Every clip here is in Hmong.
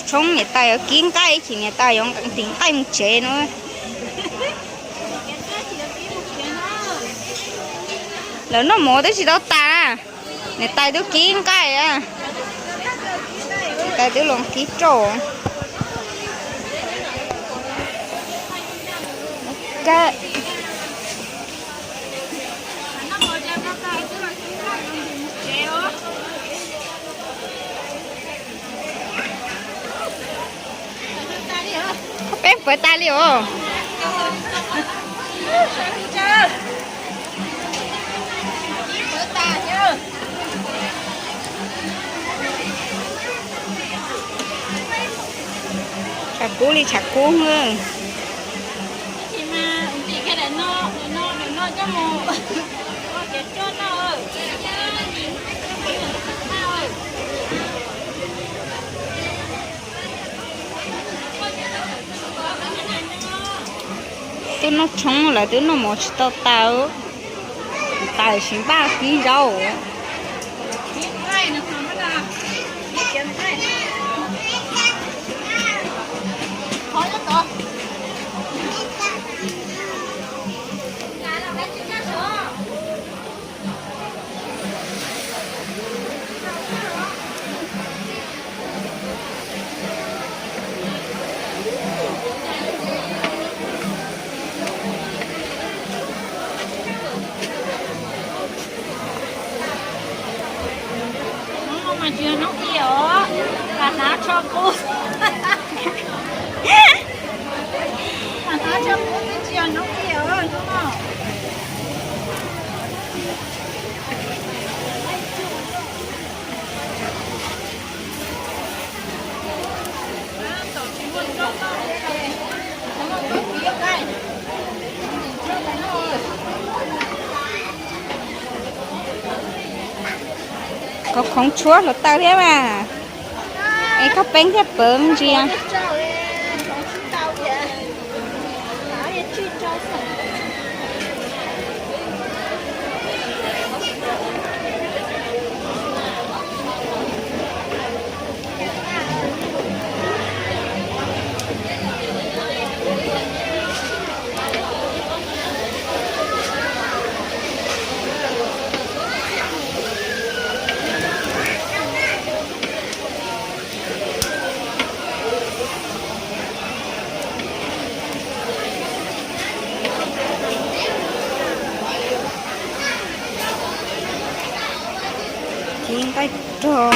Tshoob niam tais yuav kib nqaij, ib chim niam tais yuav nqis nqaij mus tsev no. Lawv noj mov twb tsis tau tas, niam tais twb kib nqaij, niam tais twb los kib rau. Peb pawv tas li os. Tshav kub li tshav kub. Twb noj tshoob lawm twb noj mov tsis tau tas. Tas sim npaj kib zaub. Hnub no mas tsis yog hnub ib os, mas hnav tsho qub. Mas hnav tsho qub twb tsis yog hnub ib os hnub no. Khov khoov tshuab hluav taws thiab mas. Es koj peeb thiaj pawv ntsia. Kib nqaij rog.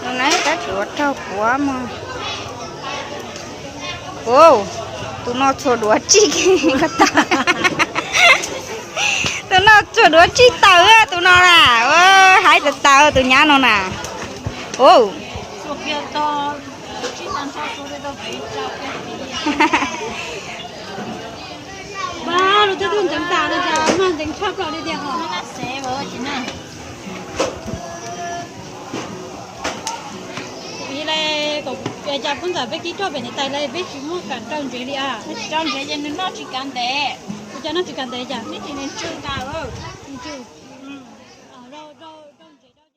Tus no tab tsis ua raug kuav mog. Tus no txhuam duav tsij ko taw. Tus no txhuam duav tsij taws tus no na. Haib taws taws tus nyab no na. Ua, lub twb tug ntxeev tas no cas muaj ntxeev tshaj plaws li tiag hos. Ib le, cas pub ntxawm peb kib roj pem niam tais le peb tsis muaj kam rau ntsev li a. Rau ntsev ces nws noj tsis kav ntev. Ua cas noj tsis kav ntev cas? Nws tsw tas.